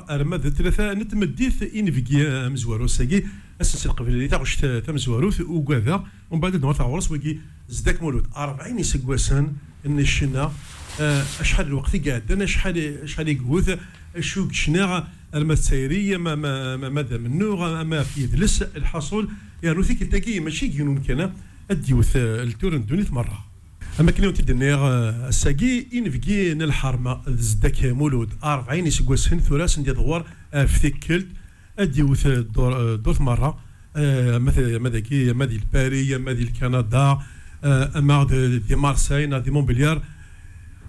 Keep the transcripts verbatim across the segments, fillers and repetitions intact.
Arma d tlata n tmeddit inebgi amezwaru ass-agi, ass-nsen qbel di taɣect tamezwarut, ugadeɣ, umbeɛd ad d-nuɣal ɣur-s wagi Zeddak Mulud. Rebɛin iseggasen n ccna, eh, acḥal n lweqt i iɛeddan, acḥal, acḥal i yewwet, acu i yecna, arma d tayri, ama, ama, ama, ama d amennuɣ, ama ɣef yidles, lḥaṣul, yernu tikkelt-agi mačči deg yiwen umkan, ad d-yewwet, eh, ltur n ddunit merra. Am akken i wen-t-id-nniɣ, eh, ass-agi, inebgi n lḥerma d Zeddak Mulud, rebɛin iseggasen tura asen-d-iḍewwer ɣef tikkelt, ad d-iwet, eh, ddurt, eh, ddurt merra, eh, ama d, ama dagi, ama di Lpari, ama di Lkanada, eh, ama d, di Marseille, neɣ di Montpellier,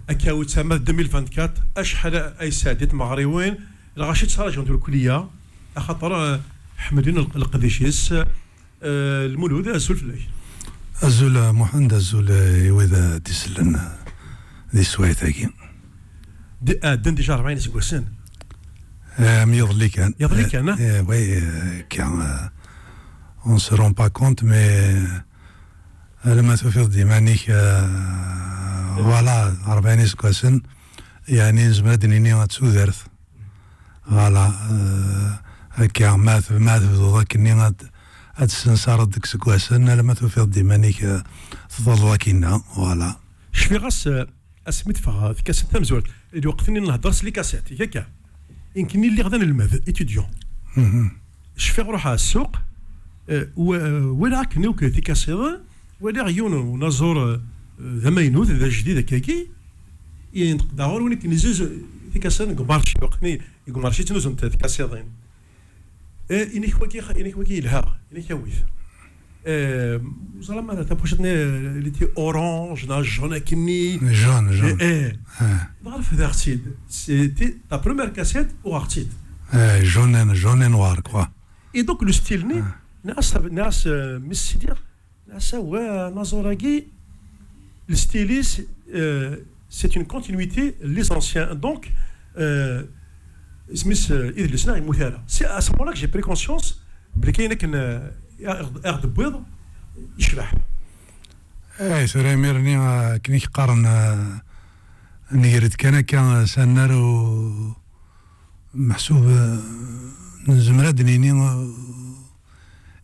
akka u ama d deux mille vingt-quatre, acḥal ay sɛeddi tmeɣriwin, lɣaci ttraǧun d lkuliya, axaṭer, eh, ḥemmlen l-, leqdic-is, Eh, Lmulud, azul fell-ak. Azul, a Muḥend, azul, eh, i wid, eh, d-isellen, eh, di teswiɛt-agi. Di, ɛeddan déjà rebɛin iseggasen. Eh, mi iḍelli kan. Iḍelli kan, ah? Eh, oui, eh, kan, eh, on se rend pas compte, mais, eh, alamma tufiḍ-d iman-ik, eh, voilà, rebɛin iseggasen, yeɛni nezmer ad d-nini d tudert. Voilà, euh, akka, ma t-, ma tebduḍ akkenni ad, ad tessensareḍ deg iseggasen, alamma tufiḍ-d iman-ik, euh, tḍalleḍ akkinna, voilà. Cfiɣ-as, euh, asmi teffeɣ tkasset tamezwarut, lweqt-nni nhedder s les cassettes, akka. Nekni lliɣ d anelmad, étudiant. Mhm. Cfiɣ ruḥeɣ ɣer ssuq, euh, wa-, euh, walaɣ akken akk tikasiḍin, walaɣ yiwen unaẓur, euh, d amaynut, d ajdid akkagi, yenṭeq-d ɣur win akken izuz tikasiḍin deg umarci, waqt-nni deg umarci ttnuzun tikasiḍin. Eh, inek wagi, inek wagi yelha, inek awit. Eh, ẓra ma tapucit-nni, euh, elle était orange, neɣ jaune akkenni. Jaune, jaune. Eh, eh. Ah. Dɣa refdeɣ-tt-id. C'était ta première cassette, uɣeɣ-tt-id. Eh, jaune et, jaune et noir, quoi. Et donc, le style-nni, ah, nniɣ-as, nniɣ-as, euh, Miss Sidir, nniɣ-as, wa, anaẓur-agi, le style-is, euh, c'est une continuité, les anciens. Donc, euh, isem-is, euh, idles-nneɣ yemmut ara. C'est à ce moment-là que j'ai pris conscience belli ayen akken, euh, i aɣ-, i aɣ-d-tewwiḍ, yecbeḥ. Eh, tura imir-nni, euh, akken i k-qqaren, euh, nger-d kan akka, euh, s annar u meḥsub, eh, nezmer ad d-nini,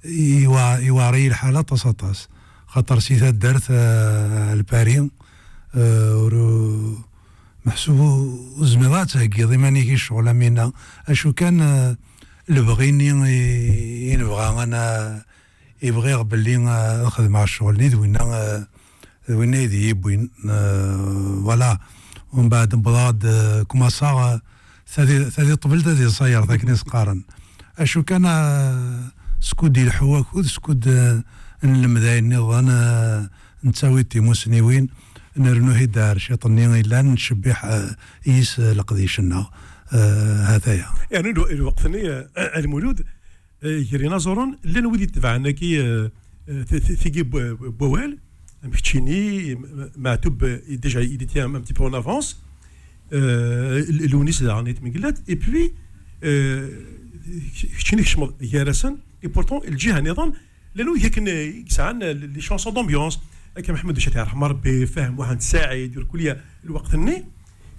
eh, iwa-, iwɛer-iyi lḥal aṭas, aṭas. Xaṭer si taddart, eh, Lpari, eh, ur, meḥsub ur, ur tezmireḍ ad theggiḍ iman-ik i ccɣel am winna. Acu kan, eh, lebɣi-nni i, i nebɣa ad na-, i bɣiɣ belli, eh, ad xedmeɣ ccɣel-nni d winna, eh, d winna i d iyi-yewwin. Eh, voilà. Umbeɛd wwḍeɣ-d, eh, kumaṣaɣ, eh, tadi, tadi ṭṭbelt ad iṣayert, akken i s-qqaren. Acu kan, eh, skud ilḥu wakud, skud, eh, nlemmed ayen nniḍen, eh, nettawi-d timusniwin, nernu-t-id ar ciṭ-nni yellan, nettcebbiḥ, eh, yis, eh, leqdic-nneɣ. Eh, hataya. Yeɛni lwe-, lweqt-nni, eh, a Lmulud, eh, gar yinaẓuren, llan wid itebɛen aki, eh, eh, ti-, ti-, tigi n w-, n wawal, am keččini, m-, m-, Meɛtub, eh, déjà, il était un, un petit peu en avance, eh, L-, Lewnis daɣen i tmeglat, et puis, eh, keččini kecmeḍ gar-asen, et pourtant, lǧiha nniḍen, llan wid akken, eh, i yesɛan, eh, les chansons d'ambiance, akka Mḥemmed Ucati, yerḥem Rebbi, Fahem Muḥend Saɛid, ur kulli lweqt-nni,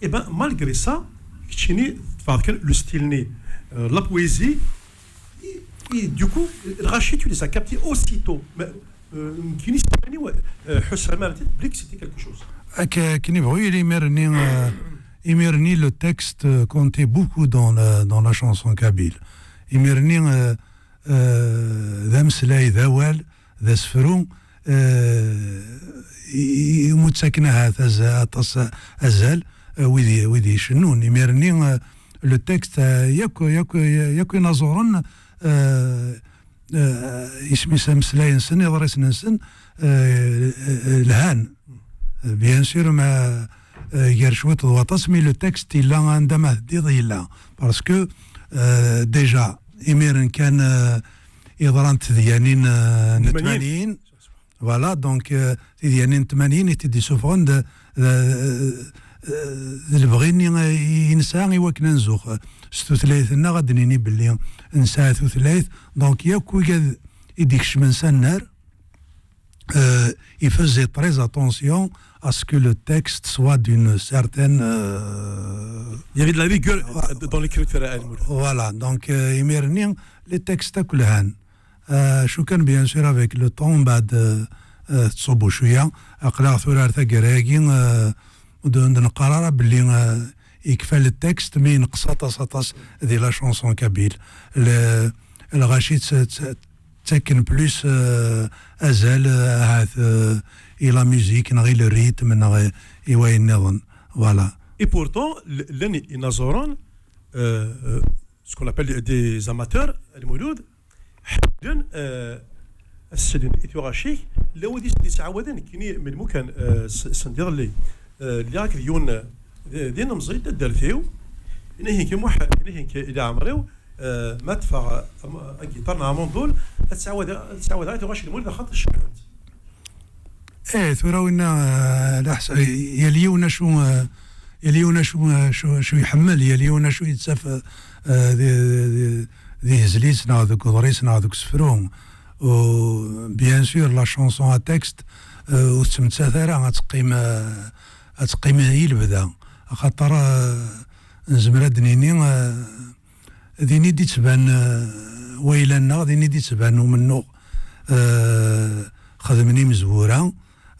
eh ben, malgré ça, keččini teffeɣ kan le style-nni, eh, la poésie, Et, et du coup, le Rachid, tu les as captés aussitôt. Mais, euh, كاين يسمعني و-، euh, حس عمارة بليك, c'était quelque chose. Ak-, akken ibɣu yili imir-nni, euh, imir-nni, le texte, euh, comptait beaucoup dans la, dans la chanson kabyle. Imir-nni, euh, euh, d ameslay, d awal, d asefru, eh, i, i, ur ttaken ahat az-, aṭas azal, eh, wid i, wid icennun. Imir-nni, eh, le texte, eh, yakk, yakk, yakk inaẓuren, eh, eh, isem-is ameslay-nsen, iḍrisen-nsen, eh, eh, lhan. Bien sûr, ma, eh, gar cwiṭ d waṭas, mais le texte yella anda ma teddiḍ yella. Parce que, eh, déjà, imiren kan, eh, yeḍran tedyanin, eh, n tmanyin. Tmanyin. Voilà, donc, euh, tidyanin n tmanyin i t-id-isuffɣen d, d, d lebɣi-nni, eh, i, i nesɛa i wakken ad nzux, eh, s tutlayt-nneɣ, ad d-nini belli nesɛa tutlayt. Donc, yakk wigad i d-ikecmen s annar, euh, il faisait très attention à ce que le texte soit d'une certaine, euh, Il y avait de la rigueur, euh, dans l'écriture, à Al-Mouloud. Voilà, donc, euh, imir-nni, les textes akk lhan. Euh, شو كان, bien sûr, avec le temps, بعد, euh, euh, تصوبوا شوية. أقلع ثورة تاقراقي, euh, ودون نقرار باللي, euh, يكفى le texte, mais ينقص aṭas, aṭas دي la chanson kabyle. Le, الغاشي تس-, تس-, تسكن plus, euh, أزال, euh, هات, euh, إي la musique, نغي le rythme, نغي إي وين نظن. Voilà. Et pourtant, l-, لن ينظرون, euh, euh, ce qu'on appelle des amateurs, المولود, ḥemmlen, euh, ad sellen i tuɣac-ik, llan wid i s-d-yettɛawaden, nekkini melmi kan, euh, s-, send iḍelli, euh, lliɣ akked yiwen, euh, d, d inemẓi n taddart-iw, yenna-k, yenna-k, i leɛmer-iw, euh, ma ṭṭfeɣ, euh, am-, agiṭar neɣ amundul, ad ttɛawadeɣ, ad ttɛawadeɣ i tuɣac n lmulud, axaṭer cebḥent. Eh, tura winna, eh, ala ḥs-, yal yiwen acu, eh, yal yiwen acu, eh, acu, acu iḥemmel, yal yiwen acu yettaf, eh, di, di, di, di tezlit neɣ deg uḍris neɣ deg usefru. U, bien sûr, la chanson à texte, eh, ur tettmettat ara ad teqqim, eh, ad teqqim i lebda. Axaṭer, eh, nezmer ad d-nini, eh, din i d-ittban, eh, wayla-nneɣ, din i d-ittban umennuɣ, eh, xedmen imezwura.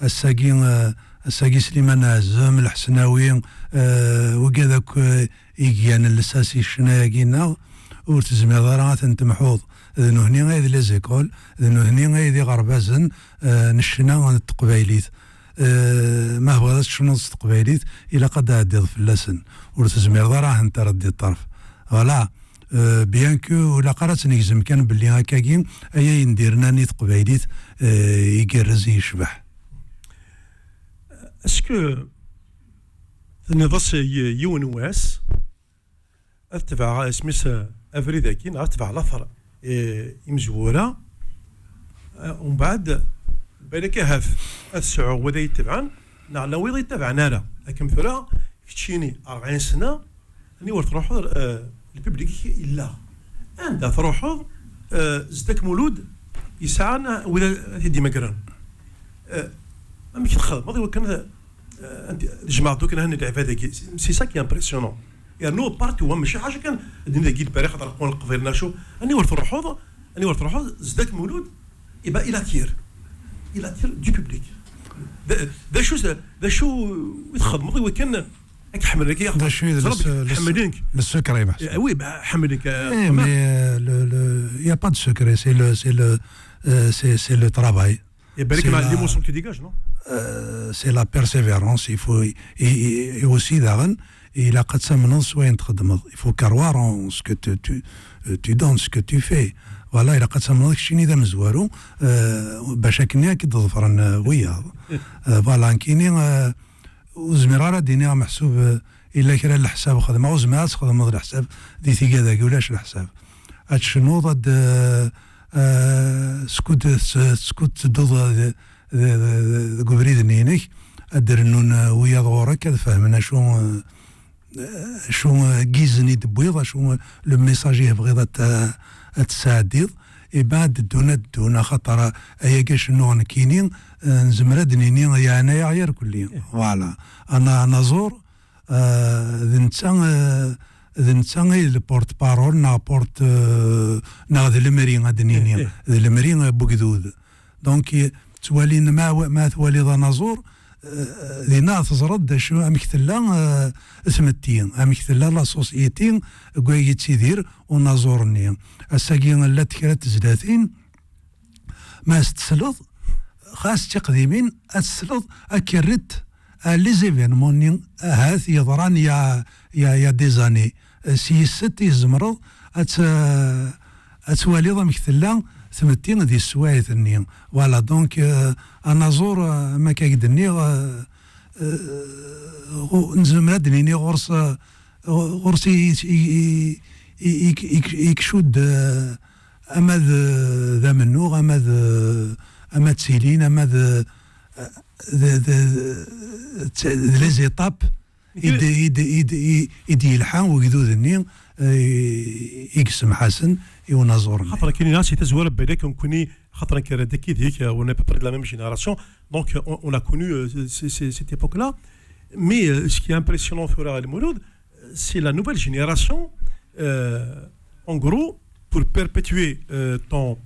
Ass-agi, eh, ass-agi Sliman Ɛazem, Lḥesnawi, eh, wigad akk, eh, i igan lsas i ccna-agi-nneɣ, ur tezmireḍ ara ad ten-temḥuḍ. D nuhni ay d les écoles, d nuhni ay d iɣerbazen, eh, n ccna n teqbaylit. Eh, ma tebɣiḍ ad tecnuḍ s teqbaylit, ilaq ad tɛeddiḍ fell-asen. Ur tezmireḍ ara ad ten-terreḍ di ṭṭerf. Voilà. Eh, bien que ur ilaq ara ad tt-negzem kan belli akkagi ay ayen d-irnan i teqbaylit, eh, igerrez i yecbeḥ. Est-ce que tenniḍ-as y-, yiwen wass, ad tebɛeɣ isem-is, eh, abrid-agi, neɣ ad tebɛeɣ later, eh, imezwura, eh, umbeɛd, balak ahat ad sɛuɣ wid ay itebɛen, neɣ llan wid ay itebɛen ara. Akken tura, keččini, rebɛin sna, aniwer truḥeḍ, eh, lpiblik-ik yella. Anda truḥeḍ, eh, Zeddak Mulud yesɛan wid ad t-id-imagren. Eh, amek txedmeḍ i wakken, eh, ad tjemɛeḍ ddukkli lɛibad-agi? C'est ça qui est impressionnant. Yernu partout, wa mačči ḥaca kan, din dagi lbariḥ ad ṛeqqun Leqbayel neɣ acu, aniwer truḥeḍ, aniwer truḥeḍ, Zeddak Mulud, eh ben, il attire. Il attire du public. D, d acu, d acu i txedmeḍ i wakken ad k-ḥemmlen, ad k-, d acu i d ẓer le, le, ḥemmlen-k. Le secret, meḥsub. Eh, oui, bah, ḥemmlen-k, eh, eh, mais, euh, le, le, il y a pas de secret, c'est le, c'est le, euh, c'est, c'est le travail. Et ben, c'est la, l'émotion que tu dégages, non? Euh, c'est la persévérance. Il faut, et, et, et aussi, daɣen, ilaq ad tamneḍ s wayen txeddmeḍ. Il faut croire en ce que tu, tu, euh, tu donnes, ce que tu fais. Voilà, ilaq ad tamneḍ keččini d amezwaru, euh, bac akken ad k-id-ḍefren, euh, wiyaḍ. Euh, voilà, nekkini, euh, ur zmireɣ ara ad d-iniɣ meḥsub, eh, illa kra n leḥsab xedmeɣ, ur zmireɣ ad txedmeḍ leḥsab di tigad-agi, ulac leḥsab. Ad tecnuḍ, ad, eh, eh, skud, skud tedduḍ, eh, de-, de-, de-, deg ubrid-nni-inek, ad d-rennun, eh, wiyaḍ ɣur-k, ad fehmen acu, eh, acu, eh, n yizen i d-tewwiḍ, acu, eh, le message i tebɣiḍ ad t-, ad t-tesɛeddiḍ. Eh ben, ad d-ddun, ad d-ddun, axaṭer, eh, ayagi acennuɣ nekkini, eh, nezmer ad d-nini yeɛna-yaɣ irkelli. Voilà. Ana-, anaẓur, eh, d netta, eh, d netta i d le porte-parole, neɣ porte, eh, neɣ d lemri, ad d-nini. D lemri, eh, n wegdud. Donc, eh, ttwalin, ma, ma twaliḍ anaẓur, eh, dinna teẓreḍ d acu, amek tella, eh, tmetti, amek tella la société deg wayeg yettidir unaẓur-nni. Ass-agi, llant kra n tezlatin, ma as-tesleḍ, xas d tiqdimin, ad tesleḍ, ad k-irret, ah, les événements-nni, ahat yeḍran ya, ya, ya des années. Eh, s yis-s i tzemreḍ ad t-, ad twaliḍ amek tella tmetti di teswiɛt-nni. Voilà, donc, euh, anaẓur, euh, am akka i k-d-nniɣ, euh, euh, ɣu-, nezmer ad d-nini ɣur-s, euh, ɣur-s i, i, i, i, i, i, icudd, euh, ama d, d amennuɣ, ama d, ama d tilin, ama d, d, d, d, d les étapes i d, i d, i d, i, i d-yelḥa ugdud-nni, euh, i yessem Ḥasen i unaẓur-nni. Xaṭer akken i nɛas i tazwara, belak nekkni, xaṭer nekk rad akid-ik, euh, on est à peu près de la même génération, donc, euh, on, on a connu, euh, ces, ces, cette époque-là. Mais, euh, ce qui est impressionnant, tura, Lmulud, c'est la nouvelle génération, euh, en gros, pour perpétuer, euh, ton,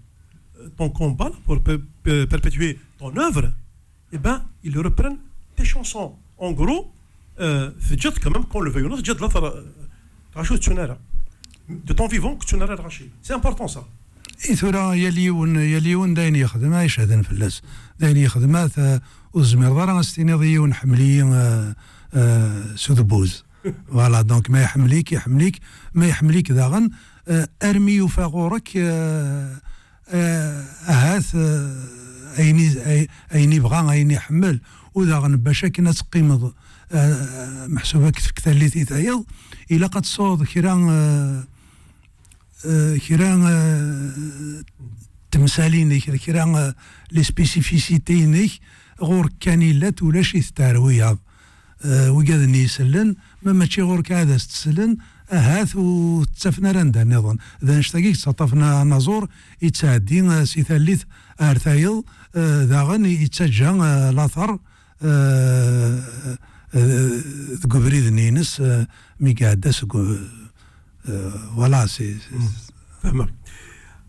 ton combat, pour per- per- perpétuer ton œuvre, eh ben, ils reprennent tes chansons. En gros, euh, teǧǧiḍ quand même, quand le veillon, teǧǧiḍ later, euh, ɣacu ur tettun ara. De ton vivant, ur tettun ara lɣaci. C'est important, ça. I tura, yal yiwen, yal yiwen d ayen yexdem, ay cehden fell-as. D ayen yexdem, at, euh, ur tezmireḍ ara ad s-tiniḍ i yiwen ḥemmel-iyi, euh, euh, s udebbuz. Voilà, donc ma iḥemmel-ik, iḥemmel-ik, ma iḥemmel-ik daɣen, euh, armi yufa ɣur-k, euh, euh, ahat, euh, ayen i, ay- ayen ibɣa, ayen iḥemmel, u daɣen bac akken ad teqqimeḍ, euh, meḥsub ad k-tefk tallit i tayeḍ, ilaq ad tesɛuḍ kra, euh, euh, kra, euh, temsalin-ik, kra, euh, les spécificités-inek, ɣur-k kan illat, ulac-it tar wiyaḍ. Euh, wigad-nni isellen, ma mačči ɣur-k ad as-tsellen, ahat ur ttafen ara anda nniḍen. D annect-agi yettaṭṭafen anaẓur, yettɛeddi, euh, si tallit ar tayeḍ, euh, daɣen yettaǧǧa, euh, later, euh, euh, deg ubrid-nni-ines, euh, mi iɛedda seg u-, euh, voilà, c'est, c'est- Mm. Fehmeɣ.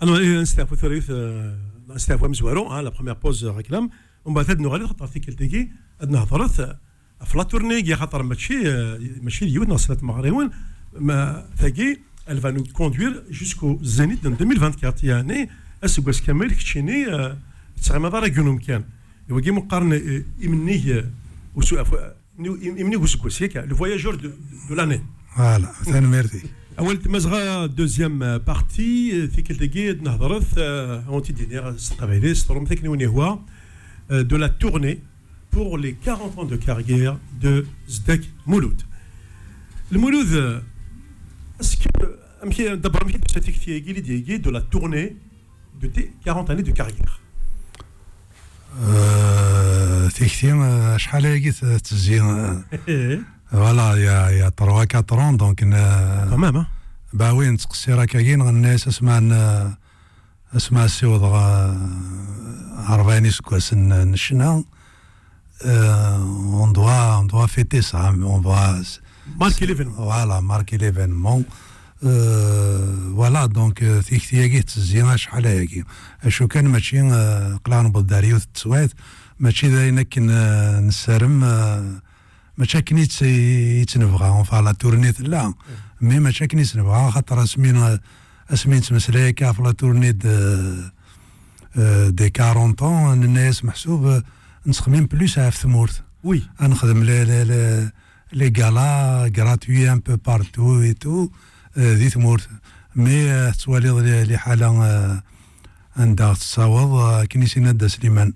Alors, eh, nesteɛfu tura yiwet, eh, nesteɛfu amezwaru, hein, la première pause, eh, réclame. Umbeɛd ad nuɣal ɣer tikkelt-agi, ad nehḍret, eh, ɣef la tournée-agi, axaṭer mačči, eh, mačči d yiwet neɣ snat tmeɣriwin, ma tagi, elle va nous conduire jusqu'au Zénith de deux mille vingt-quatre, yeɛni aseggas kamel keččini, eh, ur tettɣimiḍ ara deg yiwen umkan. Wagi mu qqaren, eh, imennig, eh, usu-, af-, Im- im- imni n useggas, yak, le voyageur de, de l'année. Voilà, tanemmirt-ik. Awal n tmazɣa, deuxième, euh, partie, euh, tikkelt-agi ad nehḍret, euh, on t-id-iniɣ s teqbaylit, s tṛumit akken i wen-ihwa, euh, de la tournée pour les quarante ans de carrière de Zeddak Mulud. Lmulud, euh, est-ce que, amek i, d'abord, amek i d-tusa tikti-agi, l'idée-agi de la tournée de tes quarante années de carrière? Euh, tikti, euh, acḥal ayagi t- tezzi, euh, voilà, il y a, il y a trois quatre ans, donc, euh, quand même, hein. Bah oui, nettqessir akkagi, nɣenna-yas asma n, euh, asma ssiwḍeɣ, euh, rebɛin iseggasen n ccna. Euh, on doit, on doit fêter ça, on doit... Marquer l'événement. Voilà, marquer l'événement. Euh, voilà, donc, euh, tikti-agi tettezzi acḥal ayagi. Acu kan, mačči, euh, aql-aɣ newweḍ-d ar yiwet n teswiɛt, mačči d ayen akken, euh, nessarem, euh, mačči akken i tt- i tt-nebɣa, enfin, la tournée tella, mais mačči akken i tt-nebɣa, axaṭer asmi n- asmi nettmeslay akka ɣef la tournée de, euh, des quarante ans, nenna-yas meḥsub, euh, nettxemmim plus ɣef tmurt. Oui. Ad nexdem les, les, les, les galas gratuits un peu partout et tout, euh, di tmurt. Mais, euh, tettwaliḍ li- liḥala, euh, anda tettaweḍ, euh, akken i s-yenna Dda Sliman.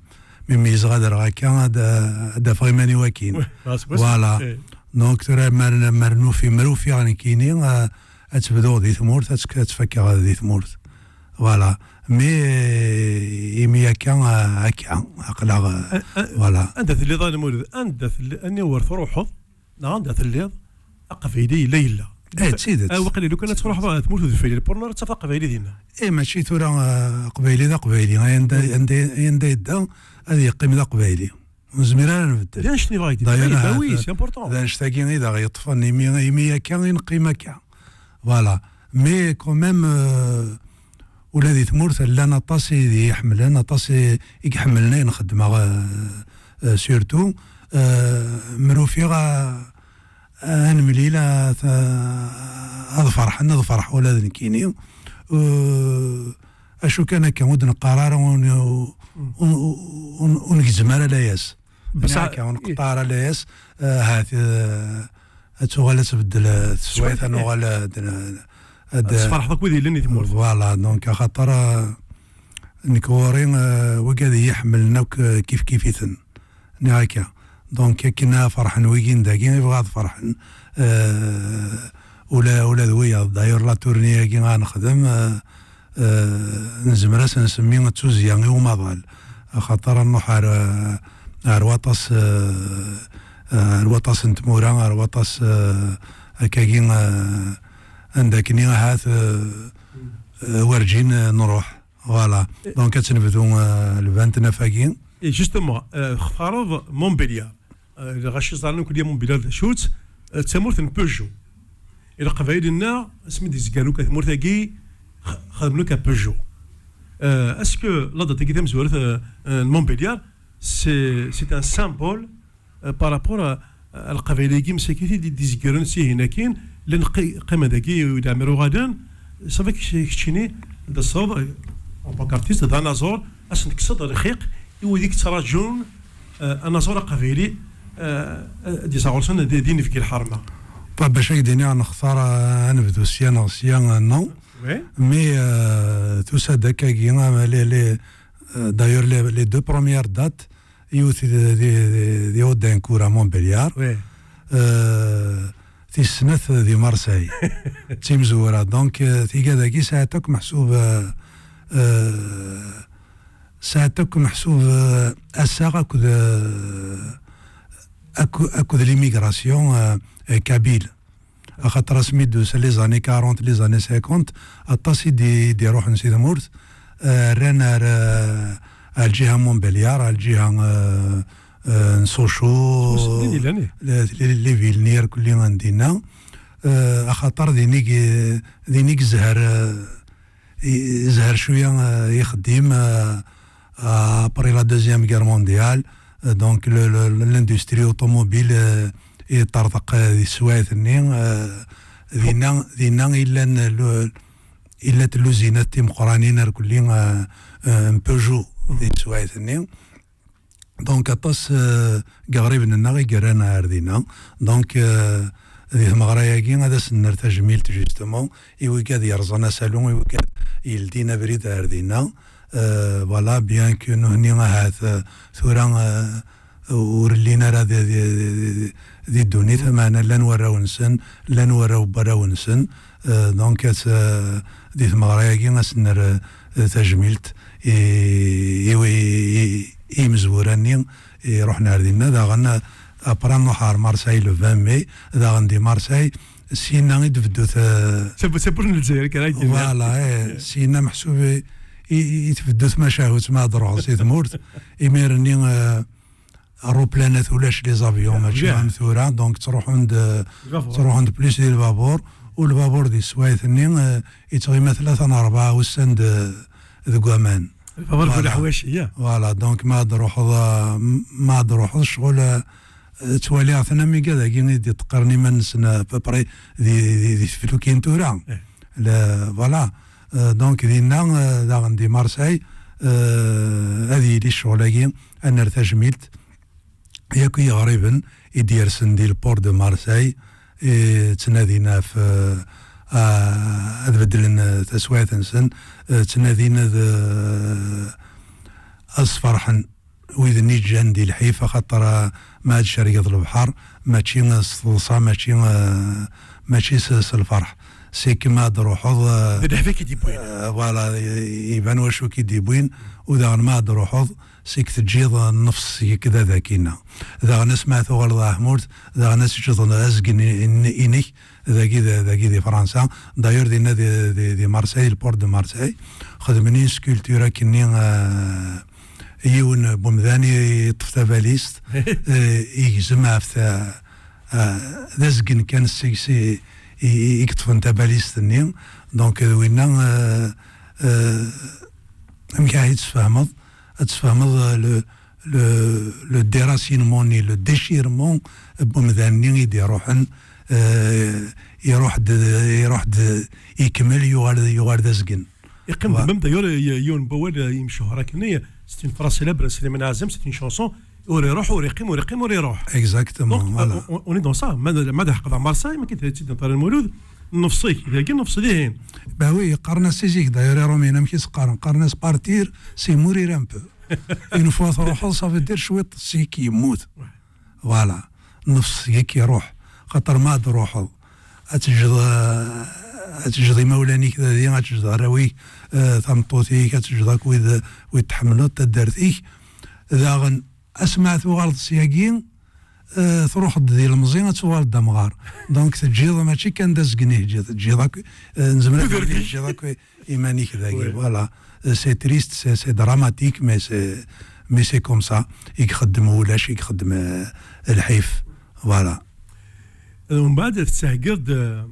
Mi meyyzeɣ ad rreɣ akka, ad, ad d-afeɣ iman-iw akkin. Oui, ah, c'est possible. Voilà. Eh. Donc, tura, mer, mer nufi, mer ufiɣ nekkini, euh, ad tebduɣ di tmurt, ad tt- ad tt-fakkeɣ di tmurt. Voilà. Mais, euh, imi akka, euh, akka, aql-aɣ, euh, euh, euh, voilà. Anda telliḍ a Lmulud? Anda telliḍ? Aniwer truḥeḍ? Neɣ anda telliḍ? Aqbayli yella, yella. Eh, d tidet. Ah, waqila lukan ad truḥeḍ ɣer tmurt n Bgayet, pour nara ad tafeḍ aqbayli dinna. Eh, mačči tura, euh, aqbayli d aqbayli. Anda, anda, anda yedda, ad yeqqim d aqbayli. Ur nezmir ara ad nbeddel. D annect-nni bɣa. D'ailleurs, ah, oui, c'est important. D annect-agi i d aɣ-yeṭṭfen, imi, imi akka i neqqim akka. Voilà. Mais quand même, euh, ula di tmurt llan aṭas i d-iḥemmlen, aṭas i, i iḥemmlen ayen xeddmeɣ, euh, euh, surtout. Euh, mer ufiɣ, euh, ad nemlil, ad, ad ferḥen, ad ferḥeɣ ula d nekkini. Euh, acu kan akka, ur d-neqqar ara, ur, ur, ur, ur, ur negzem ara layas. Bsa- akka, ur nqeṭṭeɛ ara layas, eh, ahat, eh, ad tuɣal ad tbeddel, eh, teswiɛt, ad nuɣal, eh, ad, ad, ad sferḥeḍ akk wid yellan di tmurt. Voilà, donc, axaṭer, eh, nekk ɣur-i, eh, wigad i yi-ḥemmlen akk, eh, kif kif-iten. Nniɣ akka. Donc, akken ad ferḥen wigi n dagi, i bɣiɣ ad ferḥen, eh, ula, ula d wiyaḍ. D'ailleurs, la tournée-agi ad nexdem, eh, eh, nezmer ad s-nsemmi d tuzzya i umaḍal, axaṭer ad nruḥ ar, eh, ar waṭas, eh, eh, ar waṭas n tmura, ar waṭas, eh, akkagi, eh, anda akkenni ahat, euh, euh, werǧin, euh, nruḥ. Voilà. Donc, ad tt-nebdu, euh, le vingt-neuf-agi. Et justement, euh, textareḍ Montbéliard. Euh, lɣaci ẓran akk Montbéliard d acu-tt, euh, d tamurt n Peugeot. Et Leqbayel-nneɣ, asmi d-izgan akk tmurt-agi, x-, xedmen akk Peugeot. Euh, est-ce que la date-agi tamezwarut, euh, euh, n Montbéliard, c'est, c'est un symbole euh, par rapport à, à Leqbayel-agi msakit i d-izegren sihin akin, llan qi-, qqimen dagi i leɛmer uɣalen, ça va kečč-, keččini d asaḍ, euh, en tant qu'artiste, d anaẓur, ad sen-tekkseḍ lxiq i wid i yettraǧun, euh, anaẓur aqbayli, euh, ad d-yas ɣur-sen di, di nefgi lḥerma. Bac ad k-d-iniɣ nextar, euh, ad nebdu sya neɣ sya, euh, non. Oui. Mais, euh, tusa-d akkagi, euh, les, les, euh, d'ailleurs, les, les deux premières dates, yiwet di, di, di, di Audincourt à Montbéliard. Oui. Euh, tis snat di Marseille. D timezwura. Donc, euh, tigad-agi sɛant akk meḥsub, euh, euh, sɛant akk meḥsub, euh, assaɣ akked, euh, akk-, akked l'immigration, euh, euh, kabyle. Axaṭer asmi d-tusa les années quarante, les années cinquante, aṭas i d-, i d-iruḥen si tmurt, euh, rran ar, euh, ar lǧiha n Montbéliard, ar lǧiha, euh, euh, n Sochaux, Sochaux, les, les, les villes-nni irkelli n dinna. Euh, axaṭer din i g-, din i yezher, euh, i-, yezher cwiya, euh, ixeddim, euh, euh, après la Deuxième Guerre mondiale, euh, donc le, le, le, l'industrie automobile, euh, yeṭṭerḍeq, euh, di teswiɛt-nni, euh, dinna, dinna i llan, euh, lu-, i llant lluzinat timeqqranin irkelli, euh, euh, n Peugeot di teswiɛt-nni. Donc, aṭas, euh, n yiɣriben-nneɣ i yerran ar dinna. Donc, euh, di tmeɣra-agi, ad asen-nerr tajmilt, justement, i wigad yerẓan asalu, i wigad yeldin abrid ar dinna. Euh, voilà, bien que nuhni ahat, euh, tura, euh, ur llin ara di, di, di, di, di ddunit, meɛna llan warraw-nsen, llan warraw n warraw-nsen. Euh, donc, ad, euh, di tmeɣra-agi, ad sen-nerr, euh, tajmilt i, i, i, i yimezwura-nni iruḥen ar dinna. Daɣen, après, nruḥ ar Marseille le vingt mai, daɣen di Marseille, syenna i d-tebdu t-, Tawwurt n Lezzayer kan ay d-nniɣ. Voilà, eh, syenna meḥsub i, i, i tebdu tmacahut ma ad truḥeḍ si tmurt. Imir-nni, eh, aeroplanat ulac, les avions, mačči am tura, donc ttruḥun-d, ttruḥun-d plus di lbabur, u lbabur di teswiɛt-nni, eh, yettɣima tlata neɣ rebɛa ussan d-, deg waman. Lbabur bu leḥwaci, ya. Voilà, donc ma ad truḥeḍ, eh, ma ad truḥeḍ ccɣel, eh, ttwaliɣ-ten am igad-agi i d-iṭeqqren iman-nsen, à peu près, di, di, di teflukin tura. Eh. Le, voilà. Euh, donc, dinna, euh, daɣen di Marseille, euh, ad yili ccɣel-agi, ad nerr tajmilt, yakk i yiɣriben i d-yersen di le port de Marseille, i ttnadin ɣef, euh, a-, ad beddlen, euh, taswiɛt-nsen, euh, ttnadin ad, euh, ad sferḥen wid-nni ǧǧan di lḥif, axaṭer, ah, ma ad cergeḍ lebḥer, mačči, ah, s teḍsa, mačči, ah, mačči s, s lferḥ. C'est que ma ad d-truḥeḍ, ah, d lḥif i k-id-yewwin. Ah, voilà, i-, iban wacu i k-id-yewwin, u daɣen ma ad d-truḥeḍ, c'est que teǧǧiḍ, ah, nnefs seg-k d adakina. Daɣen asma tuɣaleḍ ɣer tmurt, daɣen ad teǧǧeḍ azgen i-, i-, inek, dagi d, dagi di Fransa. D'ailleurs, dinna di, di, di Marseille, le port de Marseille, xedmen une sculpture akkenni, euh, yiwen n umdan i yeṭṭef tabalizt, eh, igzem ɣef ta-, eh, d azgen kan seg-s i, i, i yeṭṭfen tabalizt-nni. Donc, d winna, eh, eh, amek ara yi-tessfehmeḍ? Ad tessfehmeḍ, eh, le, le, le déracinement-nni, le déchirement n umdan-nni i d-iruḥen, eh, iruḥ-d, iruḥ-d, ikemmel, yuɣal, yuɣal d azgen. Yeqqim d même d'ailleurs, y-, yiwen n wawal, euh, imchuhṛ akkenni, c'est une phrase célèbre, Slimane Azem, c'est une chanson, ur iruḥ, ur iqqim, ur iqqim, ur iruḥ. Exactement, donc, voilà. Euh, on, on est dans ça. Ma d, ma d ḥeqq d Marseille, ma kif tt-id-nṭar Lmulud, nnefs-ik dagi, nnefs dihin. Bah oui, qqaren-as si zik, d'ailleurs, Iṛumyen, amek i s-qqaren? Qqaren-as partir, c'est mourir un peu. Une fois truḥeḍ, ça veut dire cwiṭ seg-k yemmut. Ouais. Voilà. Nnefs seg-k iruḥ. Xaṭer ma ad d-truḥeḍ, ad teǧǧeḍ, eh, ad teǧǧeḍ imawlan-ik dagi, ad teǧǧeḍ arraw-ik, eh, tameṭṭut-ik, ad teǧǧeḍ akk wid, wid tḥemmleḍ, taddart-ik. Daɣen, asma tuɣaleḍ syagi, euh, truḥeḍ d ilemẓi, ad tuɣaleḍ d amɣar. Donc, teǧǧiḍ mačči kan d azgen i teǧǧiḍ, teǧǧiḍ akk, euh, nezmer ad nini teǧǧiḍ akk iman-ik dagi. Voilà. Euh, c'est triste, c'est, c'est dramatique, mais c'est, mais c'est comme ça. I ixeddem wulac, i ixeddem, euh, lḥif. Voilà. Mbeɛd, tettheggiḍ-d, euh,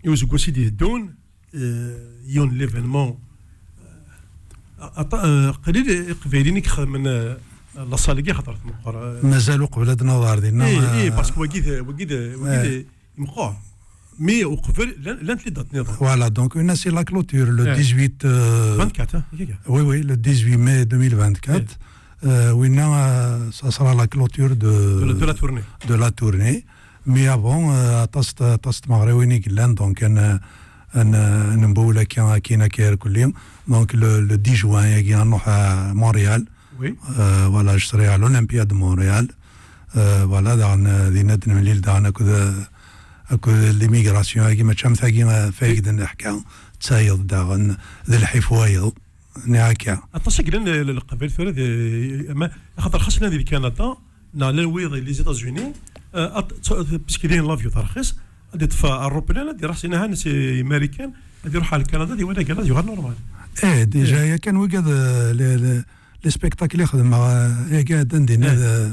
i useggas i d-iteddun, euh, yiwen n l'événement, euh, aṭa-, euh, qlil Iqbayliyen i ixedmen, euh, laṣal-agi, xaṭer tmeqqer, euh, mazal uqbel ad naweḍ ɣer dinna, eh, eh, euh, parce que wagi d, wagi d, wagi d, eh, meqqer. Mais uqbel, llan, llant les dates nniḍen. Voilà, donc une, c'est la clôture, le dix-huit, euh, vingt-quatre, hein, oui, oui, le dix-huit mai deux mille vingt-quatre. Euh, winna, euh, ça sera la clôture de, de la, de la tournée. De la tournée. Mais avant, euh, aṭas, aṭas tmeɣriwin i yellan, donc, ad n-, ad n-, ad nembuwel akka, akkin akka irkelli. Donc, le, le dix juin, yagi, ad nruḥ à Montréal. Oui. Euh, voilà, je serai à l'Olympia de Montréal. Euh, voilà, daɣen, euh, dinna ad nemlil daɣen akked, euh, akked l'immigration, agi, mačči am tagi, euh, fayeg d-neḥka, d tayeḍ daɣen, d lḥif wayeḍ. Nniɣ akka. Aṭas i yellan, eh, le-, leqbayel tura di, ma, axaṭer xas llan di Kanada, neɣ llan wiyaḍ di les États-Unis, eh, at-, t-, puisque dihin l'avion d rxis, ad iṭṭef aṛṛuplan, ad iṛuḥ syin ahan si Marikan, ad iṛuḥ ar Kanada, ad iwali agalaz, yuɣal normal. Eh, déjà, eh, yakan wigad, eh, les, les, les spectacles i xedmeɣ, eh, yagi ɛeddan dinna, eh,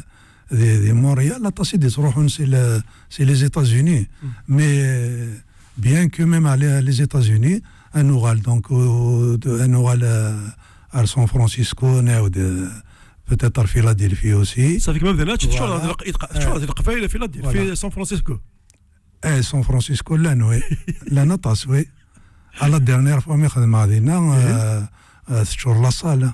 di, di Montréal, aṭas i d-ittruḥun si le, si les États-Unis. Mm. Mais, euh, bien que même à les, les États-Unis, ad nuɣal, donc, euh, de, ad nuɣal, euh, ar San Francisco, nɛawed, euh, peut-être ar Philadelphie aussi. Ça fait que même des matchs, voilà. Teččur di leq-, teččur di Leqbayel, Philadelphie, voilà. San Francisco. Eh, San Francisco, llan, oui. Llan aṭas, oui. À la dernière fois, mi xedmeɣ dinna, eh, euh, euh, teččur la salle.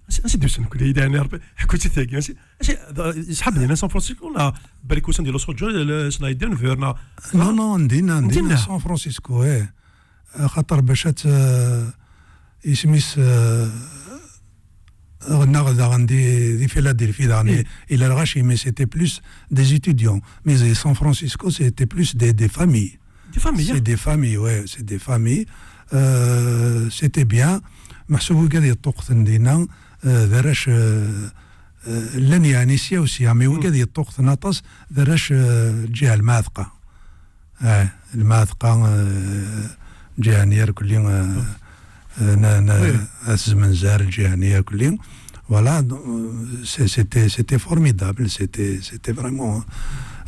Ansi, ansi d-usan kul, ay d-ɛni Rebbi, ḥku-tt-id tagi, ansi, ansi, d-, yesḥab dinna San Francisco, neɣ balak usan di Los Angeles, neɣ di Denver, neɣ, non, non, n dinna, n dinna, San Francisco, eh. Axaṭer bac ad t-, eh, isem-is, eh, ɣennaɣ daɣen di, di Philadelphie, daɣen, eh, i, i lɣaci, mais c'était plus des étudiants. Mais San Francisco, c'était plus des, des familles. Des familles, c'est, hein, des familles, ouais, c'est des familles. Euh, c'était bien. Meḥsub wigad yeṭṭuqten dinna, euh, d arrac, euh, euh, llan yeɛni sya u sya, mais wigad yeṭṭuqten aṭas d arrac, euh, lǧiha n Lmeɛteqqa. Eh, Lmeɛteqqa, euh, lǧiha-nni irkelli, euh, euh, na, na, oui, At Zmenzer, lǧiha-nni irkelli. Voilà, donc, euh, c'est, c'était, c'était formidable, c'était, c'était vraiment,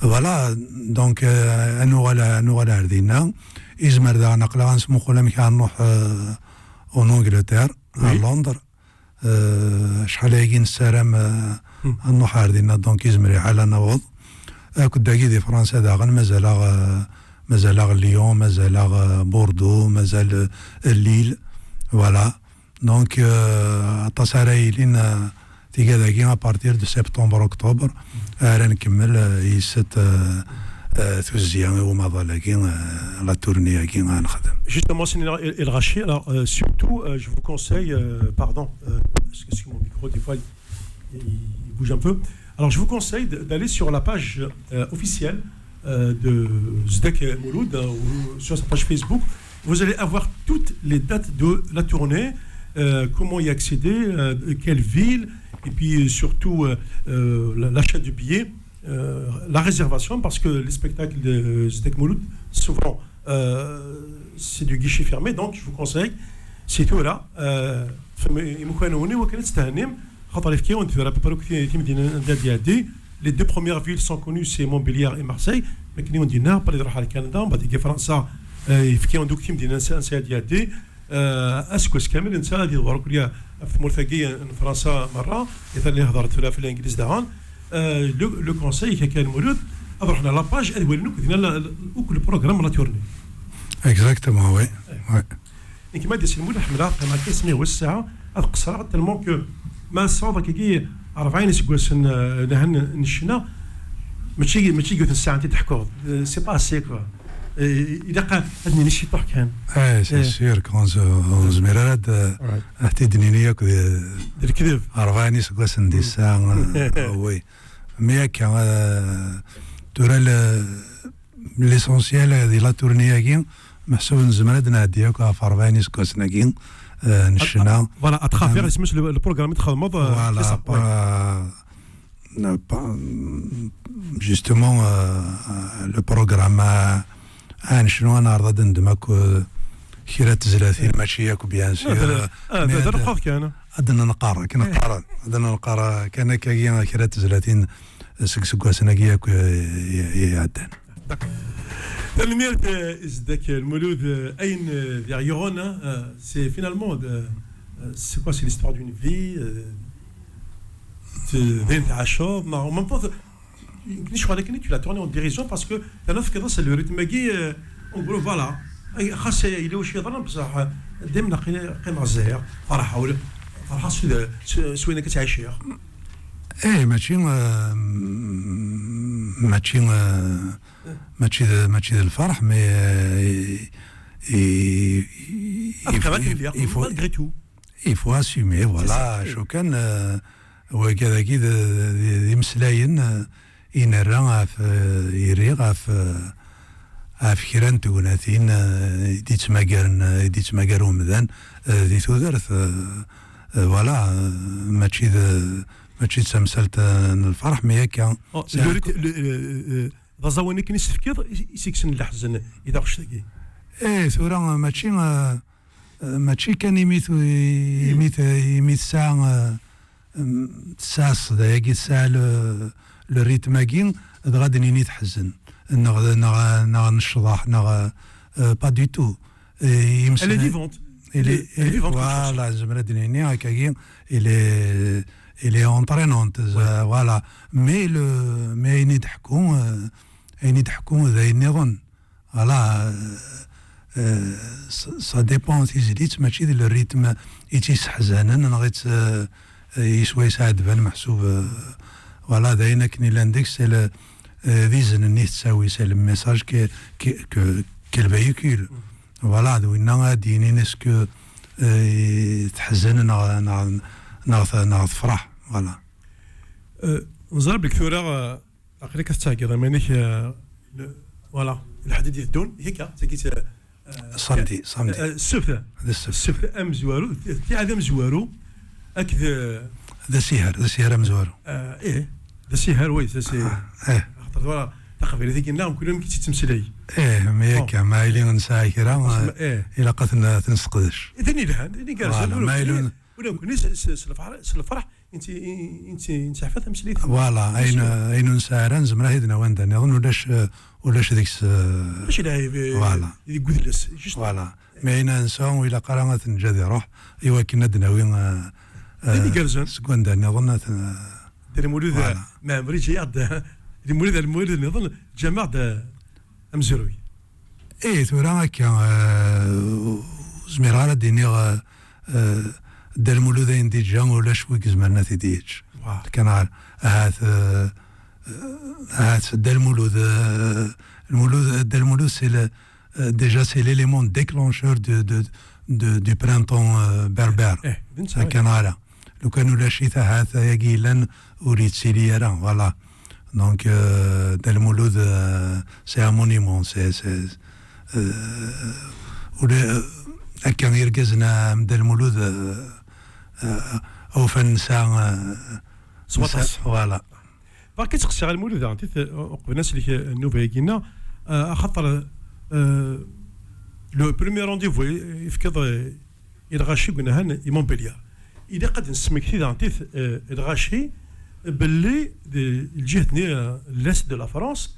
voilà, donc, euh, ad nuɣal, ad nuɣal ar dinna. Izmer daɣen aql-aɣ ad nesmuqul amek ara nruḥ, euh, en Angleterre, à Londres. Euh, acḥal ayagi nessaram, euh, ad nruḥ ar dinna, donc izmer lḥal ad naweḍ. Akked dagi di Fransa daɣen, mazal-aɣ, euh, mazal-aɣ Lyon, mazal-aɣ, euh, Bordeaux, mazal, euh, Lille, voilà. Donc, euh, aṭas ara yilin, euh, tigad-agi à partir de septembre, octobre, ara nkemmel, euh, yis-s, euh, euh, tuzzya i umaḍal-agi, euh, la tournée-agi ara nexdem. Justement, Sidi El Ghachi, alors, euh, surtout, euh, je vous conseille, euh, pardon, euh, parce que sur mon micro, des fois, il, il bouge un peu. Alors, je vous conseille de, d'aller sur la page, euh, officielle, euh, de Zedek Mouloud, hein, ou sur sa page Facebook. Vous allez avoir toutes les dates de la tournée, euh, comment y accéder, euh, quelle ville, et puis surtout, euh, euh, la, l'achat du billet, euh, la réservation, parce que les spectacles de Zedek Mouloud, souvent, euh, c'est du guichet fermé, donc je vous conseille, c'est tout là. Euh, fem-, imukan-nwen, iwakken ad testehnim, xaṭer ifki-wen-d tura, à peu près akk ti-, timdinin anda d-iɛeddi. Les deux premières villes sont connues, c'est Montpellier et Marseille. Mais akken i wen-d-yenna, après, iruḥ ar Kanada, mbeɛd, deg Fransa, euh, ifki-wen-d akk timdinin ansa, ansa ad d-iɛeddi. Euh, aseggas kamel, netta ad iḍwer akk ɣef tmurt-agi n Fransa merra, i tan ihedṛen tura ɣef Langliz daɣen. Euh, le, le conseil, Kaka Lmulud, ad ruḥen à la page, ad walin akk dinna la, la, akk le programme, la tournée. Exactement, oui. Ouais. Nekk ma d-iselmul, ḥemmleɣ ad qqimeɣ akka asmi ɣer ssaɛa, ad qeṣṣreɣ, tellement que ma sɛuḍ akkagi rebɛin iseggasen, euh, n, n ccna, mačči, mačči deg yiwet n ssaɛa ad t-id-teḥkuḍ. Euh, c'est pas assez, quoi. Euh, ilaq ad, ad nini ciṭuḥ kan. Eh, c'est sûr, quand on, on zmir ara ad, ad t-id-nini akk di, d lekdeb. Rebɛin iseggasen di ssaɛa, euh, oui. Mais akka, euh, tura le, l'essentiel, euh, di la tournée-agi, meḥsub nezmer ad nɛeddi akk ɣef rebɛin iseggasen-agi, euh, n ccna. Voilà, à travers, euh, isem-is le, le programme i txedmeḍ, euh, voilà, c'est ça, ouais. Justement, euh, le programme, euh, ad necnu, ad neɛreḍ ad d-neddem akk, euh, kra n tezlatin, mačči akk, bien sûr, euh, mais ad, ad, ad d-nenqar, akken qqaren, ad d-nenqar, euh, kan akkagi, euh, kra n tezlatin, euh, seg iseggasen-agi akk, euh, i, i iɛeddan. D'accord. Tanemmirt, euh, Zeddak Lmulud, euh, ayen, euh, diɣ yuɣen, hein, euh, c'est finalement, euh, euh, c'est quoi, c'est l'histoire d'une vie, euh, de, de, de, en même temps, tu l'as tourné en dérision parce que t'as neuf cadres, c'est le rythme qui, euh, en gros, voilà. Xas yella wacu yeḍran, bṣaḥ, euh, daymen qqimeɣ zhiɣ, ferḥeɣ, ferḥeɣ s, s, s wayen akka ttɛiciɣ. Eh, mačči, euh, mačči, euh, mačči d, mačči d lferḥ, mais, euh, i, i, i, il faut, il faut assumer, voilà, acu kan, euh, wagi dagi d, d, d imeslayen, euh, i nerra ɣef, euh, i rriɣ ɣef, euh, ɣef kra n tegnatin, euh, i d-yettmagaren, euh, i d-yettmagar umdan, euh, di tudert, euh, euh, voilà, euh, mačči d, mačči d tamsalt, euh, n lferḥ, mais akka. Oh, c'est le un rythme, le, le, le, d aẓawan akken i s-tefkiḍ, i, i s-ikksen leḥzen i taɣect-agi. Eh, tura, mačči, euh, euh, mačči kan imi tu-, imi t-, imi tesɛa, euh, euh, tesɛa ṣṣda-agi, tesɛa le, le rythme-agi, dɣa ad d-nini teḥzen, neɣ, neɣ, neɣ n ccḍeḥ, neɣ, euh, pas du tout. Et il me Elle est semble vivante. Elle est, elle est vivante comme chose. Voilà, nezmer ad d-nini akkagi, il est, il est entraînante, euh, voilà. Mais le, mais ayen i d-ḥku, euh, ayen i d-ḥku d ayen nniḍen. Voilà, euh, euh, ça, ça dépend tizlit, mačči d le rythme i tt-yesseḥzanen, neɣ i tt-, euh, yeswa yesɛedban, meḥsub, euh, voilà, d ayen akken yellan deg-s, c'est le, euh, d izen-nni tettawi, c'est le message que, que, que, qu'elle véhicule. Voilà, d winna ad d-yinin est-ce que, euh, teḥzen neɣ, neɣ, neɣ, neɣ tefreḥ, voilà. Euh, neẓra belli tura, euh, aql-ik ad tettɛeggiḍ iman-ik, euh, le, voilà, lḥedd i d-iteddun, hika, tagi, euh, samedi, samedi. Euh, ssebt. D ssebt. Ssebt amezwaru, tiɛad amezwaru, akked, euh, d asiher, d asiher amezwaru. Euh, eh, d asiher, oui, d asiher. Ah, eh. Axaṭer tura, taqbaylit-agi nneɣ, mkul amek i tt-yettmeslay. Eh, mi akka, ma yili nesɛa kra, eh, ilaq ad ten-, ad ten-nesseqdec. D ayen yelhan, d ayen igerrzen. Voilà, ma yili ula d nekkni s, s, s lferḥ, s lferḥ, Inti, inti, inti ḥfa tameslayt. Voilà, ayen, ayen ur nesɛi ara, nezmer ad t-id-nawi anda nniḍen, ulac, eh, ulac deg-s, eh, ulac lɛib, eh, voilà, deg udles, juste. Voilà. Mais ayen ad nesɛu, ur ilaq ara ad t-neǧǧ ad iruḥ, i wakken ad d-nawi, eh, eh, seg wanda nniḍen, ad t-, Dda Lmulud, voilà. Meɛmer iǧǧa-yaɣ-d, Dda Lmulud, Dda Lmulud nniḍen, ǧǧan-aɣ-d, eh, amezruy. Eh, tura akka, eh, ur zmireɣ ara ad d-iniɣ, eh, eh, Dda Lmulud ayen d-iǧǧa, ulac wi izemren ad t-id-yeǧǧ. Kan ar-, ahat, eh, eh, ahat Dda Lmulud, eh, Lmulud, Dda Lmulud, c'est le, eh, déjà, c'est l'élément déclencheur de, de, de, du printemps, eh, berbère. Eh, d netta, kan ara. Lukan ulac-it, ahat ayagi yellan ur yettili ara, voilà. Donc, euh, Dda Lmulud, euh, c'est un monument, c'est, c'est, euh, ula, euh, akka irgazen am Dda Lmulud, euh, euh, ufan nesɛa, euh, s waṭas. Nesɛa, voilà. Barka ttqessiɣ a Lmulud, daɣen, tit-, uqbel ad nsellek, euh, nnuba-agi-nneɣ, euh, axaṭer, euh, le premier rendez-vous i, i tefkiḍ, euh, i lɣaci deg unahan i Montpellier. Ilaq ad d-nesmekti daɣen tit, eh, lɣaci belli di lǧihet-nni, eh, l'est de la France,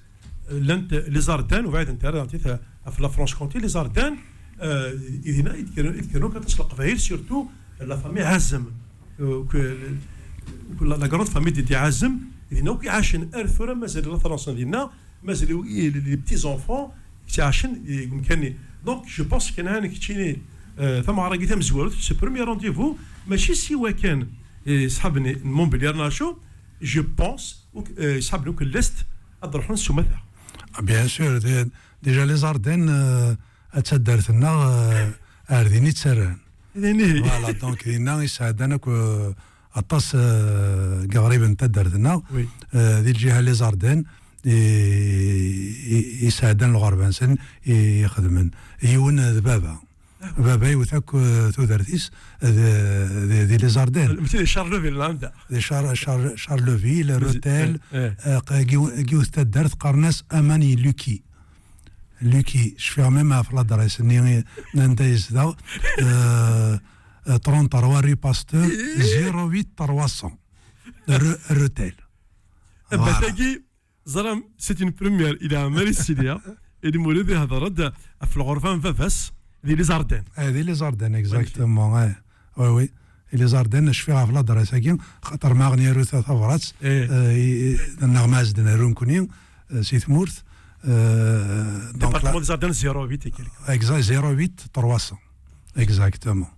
eh, llant les Ardennes, u bɛident ara daɣen tit, eh, ɣef la Franche-Comté, les Ardennes, eh, i dinna i d-kkren, i d-kkren akk aṭas n Leqbayel, surtout la famille Azem, eh, que, que la, la grande famille des, des Azem, i dinna akk i ɛacen ar tura, mazal la France dinna, mazal i, i, les petits enfants ttɛacen deg umkan-nni. Donc, je pense kan han keččini, euh, tameɣra-agi tamezwarut, ce premier rendez-vous, mačči siwa kan, eh, ṣṣḥab-nni n Montpellier neɣ acu, je pense, uk-, eh, ṣṣḥab-nni akk n l'Est ad d-ruḥen s umata. Ah, bien sûr, dé-, déjà les Ardennes, euh, d taddart-nneɣ, euh, ar din i ttarran. Voilà, donc dinna i sɛeddan akk, euh, aṭas, euh, n yiɣriben n taddart-nneɣ, oui, euh, di lǧiha les Ardennes, i, i, i sɛeddan lɣerba-nsen, i, i xedmen. Yiwen d baba. Baba yewwet akk, eh, tudert-is, eh, di, di, di les Ardennes. Mačči di Charleville, la, anda? Di Char-, Char-, Charleville, Rethel, eh, eh, qa-, yiw-, yiwet taddart qqaren-as Amani Luki. Luki, cfiɣ même ɣef l'adresse-nni, anda yezdeɣ, eh, eh, trente-trois rue Pasteur, zéro huit trois cents. Re-, Rethel. Voilà. Tagi, ẓram, c'est une première, il a Marie Cilia, et le Mouloud ihder-d ɣef lɣerba n baba-s di les Ardennes. Eh, di les Ardennes, exactement, eh. Oui, oui. Di les Ardennes, cfiɣ ɣef l'adresse-agi, xaṭer ma aɣ-n-yaru ta-, tabrat, eh, i, i, neɣ ma as-d-nerru nekni, eh, si tmurt, eh, donc, département des Ardennes, zéro huit et quelques. Exact, zéro huit trois cents. Exactement.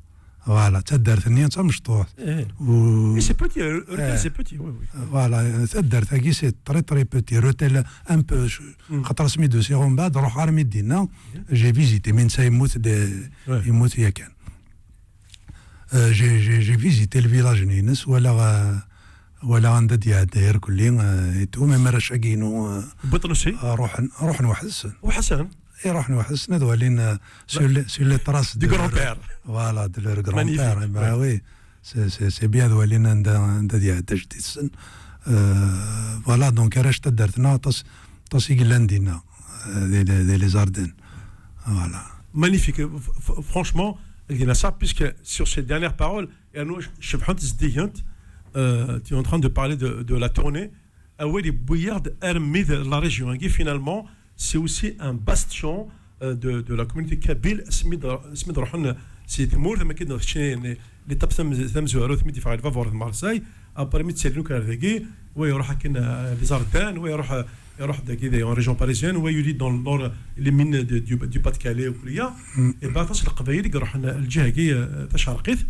Voilà, taddart-nni d tamecṭuḥt. Eh. Et c'est petit, euh, Rethel, eh, c'est petit, oui, oui. Voilà, taddart-agi, c'est très, très petit. Rethel, un peu, je, xaṭer asmi d-usiɣ umbeɛd, ruḥ armi d-inna, j'ai visité, mi netta yemmut, de, yemmut yakan. Euh, j'ai, j'ai, j'ai visité le village-nni-ines, walaɣ, euh, walaɣ anda d-iɛedda irkelli, euh, et tout, même arrac-agi-inu, euh, Buṭnusi? Euh, ruḥen, ruḥen weḥd-sen. Weḥd-sen? I ruḥen weḥd-sen ad walin, euh, sur les, sur les traces de leur grand-père. Voilà, de leur grand-père. Magnifique, eh ben oui. C'est, c'est, c'est bien ad walin anda, anda d-iɛedda jeddi-tsen. Euh, voilà, donc arrac taddart-nneɣ aṭas, aṭas i yellan dinna, euh, di, di, di les Ardennes. Voilà. Magnifique. F-, f-, franchement, Elgin Assar, puisque sur ces dernières paroles, et nous, je, je, euh, tu es en train de parler de, de la tournée, awal yewwi-yaɣ-d armi d la région-agi, finalement, c'est aussi un bastion, euh, de, de la communauté kabyle, asmi d-, asmi d-ruḥen si tmurt, am akken d-, keččini, l'étape tam-, tamezwarut, mi d-yeffeɣ lbabur de Marseille, après mi ttalin akk ar dagi, wa iruḥ akken, euh, les Ardennes, wa iruḥ, euh, iruḥ dagi, en région parisienne, wa yuli dans le nord, les mines de, du, du Pas-de-Calais, u kulya. Et ben, aṭas n Leqbayel i iruḥen lǧiha-agi, euh, tacerqit,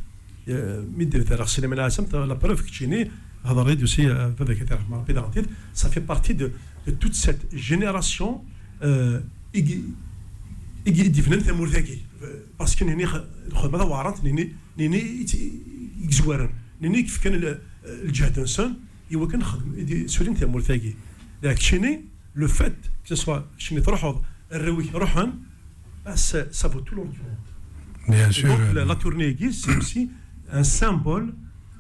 euh, mi d-, d-, Sliman Ɛazem, la preuve keččini, hḍer-d aussi, euh, baba-k ad t-yerḥem Rebbi daɣen-t-id. Ça fait partie de, de toute cette génération, euh, i, i, i d-yebnan tamurt-agi. Euh, parce que nini x-, lxedma taweɛrant, nini, nini i t-, i yezwaren, nini i yefkan l-, lǧehd-nsen, i wakken xedm-, i d-, ssulin tamurt-agi. Keččini, le fait que ce soit keččini truḥeḍ, arraw-ik ruḥen, ah, ça, ça vaut tout l'or du monde. Bien sûr. Donc, la, la tournée-agi, c'est aussi un symbole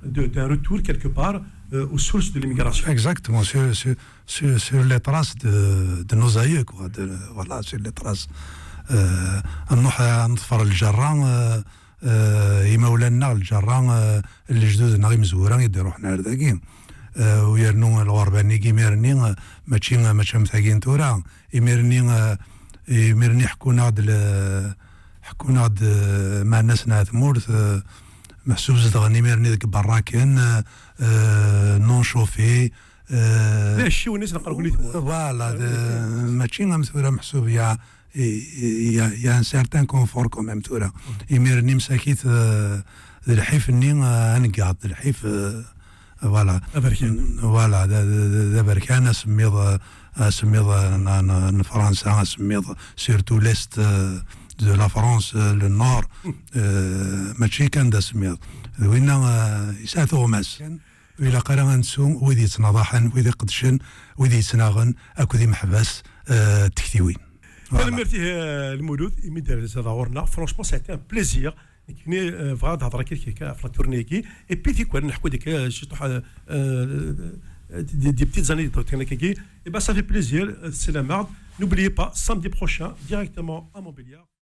de, d'un retour quelque part, euh, aux sources de l'immigration. Exactement, sur, sur, sur, sur les traces de, de nos aïeux, quoi, de, voilà, sur les traces. Euh, ad nruḥ ad neḍfer lǧerra, euh, euh, imawlan-nneɣ, lǧerra, euh, lejdud-nneɣ imezwura i d-iruḥen ar dagi. Euh, u yernu lɣerba-nni imir-nni, euh, mačči, mačči am tagi n tura. Imir-nni, euh, imir-nni ḥekkun-aɣ-d le-, ḥekkun-aɣ-d, euh, meɛna-s n tmurt, euh, meḥsub zedɣen imir-nni deg berra kan, euh, euh, non chauffé, euh, d acciwen-is neqreb-iten. Voilà, de, mačči am tura meḥsub ya, il y a, il y a un certain confort quand même tura. Imir-nni msakit, euh, d lḥif-nni, euh, aneggaḍ, d lḥif, euh, voilà. Aberkan. Voilà, d, d, d, d aberkan, asemmiḍ, euh, asemmiḍ, euh, n, n, n Fransa, asemmiḍ, surtout l'est, euh, de la France, euh, le nord, euh, mačči kan d asemmiḍ. D winna, euh, yesɛa tuɣmas. Ur ilaq ara ad nettu wid yettnaḍaḥen, wid iqeddcen, wid yettnaɣen, akked imeḥbas, euh, d tektiwin. Voilà. Tanemmirt-ik, euh, Lmulud, imi d-terziḍ ɣur-neɣ. Franchement, ça a été un plaisir. Nekni, euh, bɣiɣ ad hedreɣ kra, kra, kra ɣef la tournée-agi. Et puis, tikwal, nḥekku-d akka, euh, ciṭuḥ, euh, euh, des, des petites anecdotes, kan akka-agi. Eh ben, ça fait plaisir, euh, c'est la marde. N'oubliez pas, samedi prochain, directement à Montbéliard.